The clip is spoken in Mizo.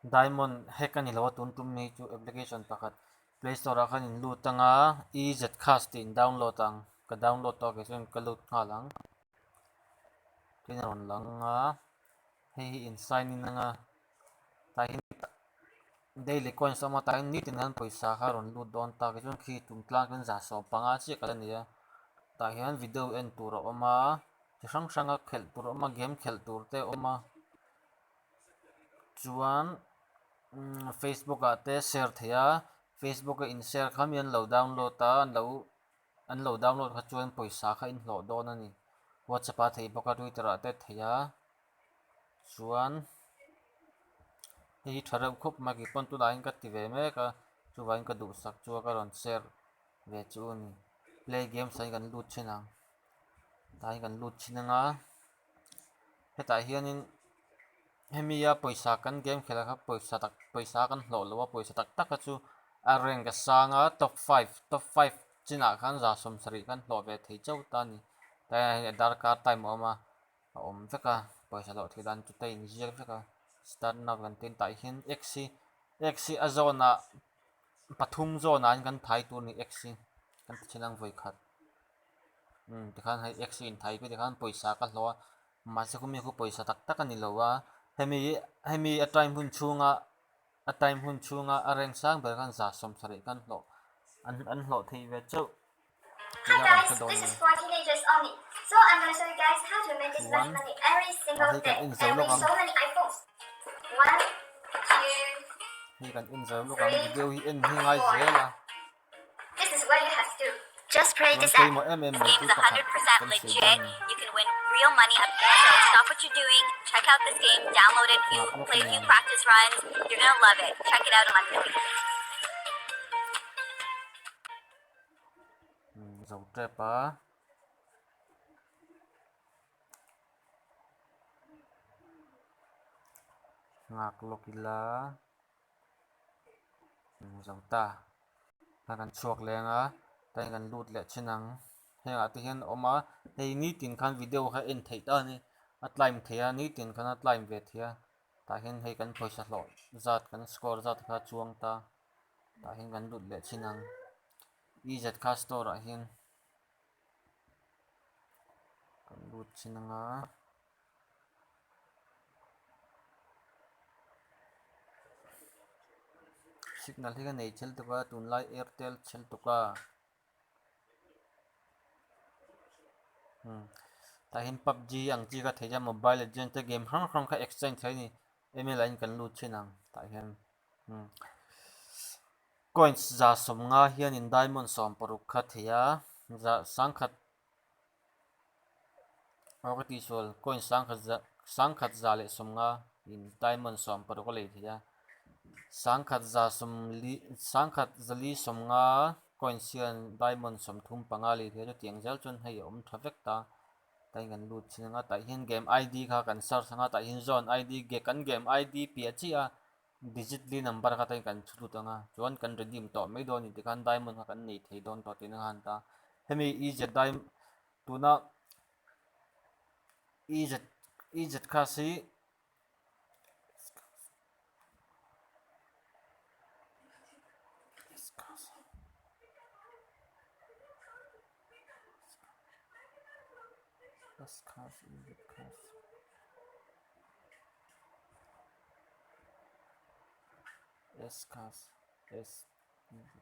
Diamond hack a ni lo a tun tum hi chu application pakhat play store ah khan in lut anga ezcash tih in download ang ka download tawh a kei chuan ka lut nghal ang tin a rawn lang a hei hi in sign in anga tah hian daily coins a awm a tah hian nitin hian pawisa kha a rawn lut dawn ta kei chuan khi tum tlang chuan za sawm panga chiah ka la nei a tah hian video en tur a awm a chi hrang hrang a khelh tur a awm a game khelh tur te a awm a. Chuan facebook ah te share theih a facebook a in share kha mi an lo download a an lo an lo download kha chuan pawisa kha in hlawh dawn a ni whatsapp ah theih bawk a twitter ah te theih a chuan hei hi tha reuh khawp mai keipawn tunah hian ka ti ve mek a chuvangin ka duhsak chu a ka rawn share ve chu a ni play games ah hian kan lut thin ang tah hian kan lut thin anga. Hetah hianin hemi a pawisa kan game khelh kha pawisa tak pawisa kan hlawh lo a pawisa tak tak kha chu a rank a sang a top five top five chinah khan za sawmsarih kan hlawh ve thei chauh ta a ni tlaiah hian aadhar card time a awm a a awm vek a pawisa hlawh theih dan chu te a inziak vek a start now kan tih tah hian x hi x hi a zawnah pathum zawnah hian kan thai tur a ni x hi kan ti chhin ang vawikhat. Umm tikhan hei x hi inthai pawh tikhan pawisa ka hlawh a mahse khumi khu pawisa tak tak a ni lo a hemi hemi a time hun chhunga a time hun chhunga a rank sang ber khan za sawm sarih khan hlawh an an hlawh theih ve chauh tih kha kan hre dawn nia chuan ah hei kan en zo lawk ang hei kan en zo lawk ang video hi en hi ngai zel a. Chuan pawimawh em em mai chu pakhat kan sawi dawn a ni. Nghah lawk nen. Zo tep a. Nghak lawk ila. Zo ta a kan chhuak leng a tlai kan lut leh thin ang hengah te hian a awm a hei nitin khan video kha en theih ta a ni a climb thei a nitin khan a climb ve thei a tah hian hei kan pawisa hlawh zat kan score zat kha a chuang ta tah hian kan lut leh thin ang e zet kha store ah hian kan lut thin ang a. Signal hi ka nei chel tuk a tunlai airtel chel tuk a umm tah hian pubg ang chi kha theih a mobile legend te game hrang hrang kha exchange theih a ni email ah hian kan lut thin ang tah hian umm coins za sawmnga hianin diamond sawmparuk kha theih a za sangkhat. Aw ka tih sual coin sangkhat za sangkhat za leh sawmnga in diamond sawm paruk a lei thei a sangkhat za sawm li sangkhat zali sawmnga coins hian diamond sawmthum panga lei thei a chutiang zel chuan hei a awm tha vek ta tlai kan lut chin anga tah hian game id kha kan search anga tah hian zone id ge kan game id piah chiah a digit li number kha tlai kan chhu lut anga chuan kan redeem tawh mai dawn a ni tikhan diamond kha kan nei thei dawn tawh tihna khan ta. Hemi EZ tuna EZ EZ class hi S class EZ class S class S EZ.